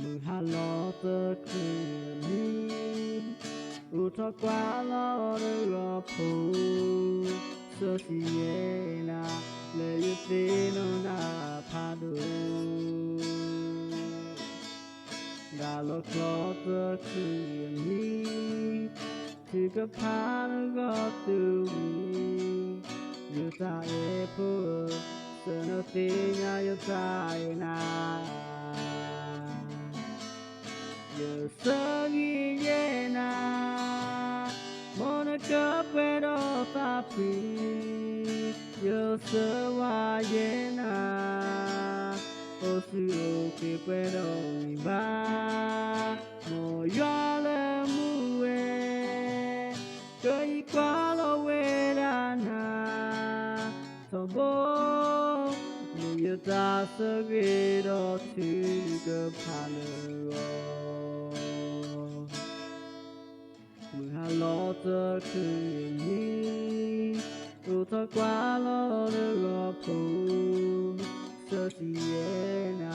မုၢ်ဟါလီၤသၢခုအနံၤ, အိၣ်ထီၣ်ကွၢ်လီၤတဂီၤဖိ, ဆၢဆံယဲၢ်နၤ, လၢယသ့ၣ်နီၣ်နၤဖးဒိၣ် ဒၣ်လီၤချီသၢခုအနံၤ, ထုကဖၣ်နဂီၢ်သုးဝံၤ, ယတၢ်အဲၣ်ဖိဧၢ, ဆၢနသ့ၣ်ညါယသးအဲၣ်နၤ, ယဆၢဂ့ၤယဲၢ်နၤ, မ်နကပှဲၤဒီးသးဖှံ, ယဆၢဝါယဲၢ်နၤ, အိၣ်ဆူၣ်အိၣ်ချ့ပှဲၤဒီးဂံၢ်ဘါ, မ်ယွၤလၢမူဝဲ, ကယံာ်ကွၢ်လီၤဝဲဒၣ်နၤ, ထီဘိ, မ့ၢ်ယတၢ်ဆၢဂ့ၤဒီးထုကဖၣ်နဂီၢ် မုၢ်ဟါလီၤသၢခုအနံၤ, အိၣ်ထီၣ်ကွၢ်လီၤတဂီၤဖိ, ဆၢဆံယဲၢ်နၤ,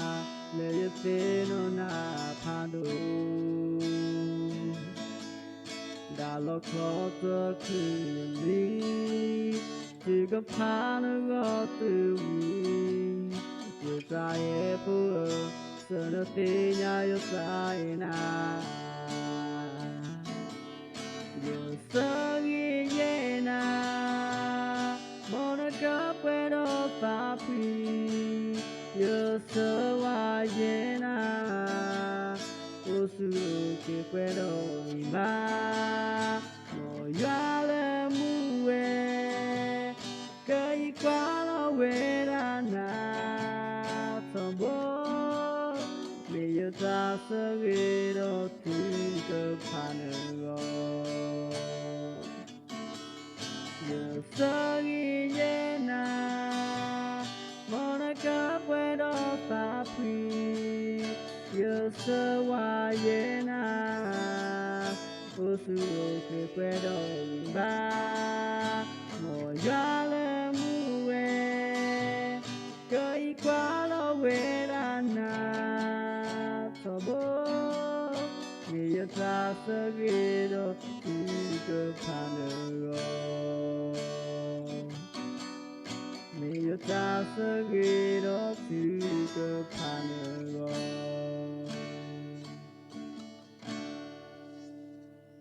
လၢယသ့ၣ်နီၣ်နၤဖးဒိၣ်, ဒၣ်လီၤချီသၢခုအနံၤ, ထုကဖၣ်နဂီၢ်သုးဝံၤ, ယတၢ်အဲၣ်ဖိဧၢ, ဆၢနသ့ၣ်ညါယသးအဲၣ်နၤ, ယဆၢဂ့ၤယဲၢ်နၤ, မ်နကပှဲၤဒီးသးဖှံ, ယဆၢဝါယဲၢ်နၤ, အိၣ်ဆူၣ်အိၣ်ချ့ပှဲၤဒီးဂံၢ်ဘါ, မ်ယွၤလၢမူဝဲ, ကယံာ်ကွၢ်လီၤဝဲဒၣ်နၤ, ထီဘိ, မ့ၢ်ယတၢ်ဆၢဂ့ၤဒီးထုကဖၣ်နဂီၢ် ယဆၢဂ့ၤယဲၢ်နၤ, မ်နကပှဲၤဒီးသးဖှံ, ယဆၢဝါယဲၢ်နၤ, အိၣ်ဆူၣ်အိၣ်ချ့ပှဲၤဒီးဂံၢ်ဘါ, မ်ယွၤလၢမူဝဲ, ကယံာ်ကွၢ်လီၤဝဲဒၣ်နၤ, ထီဘိ, မ့ၢ်ယတၢ်ဆၢဂ့ၤဒီးထုကဖၣ်နဂီၢ် မ့ၢ်ယတၢ်ဆၢဂ့ၤဒီးထုကဖၣ်နဂီၢ်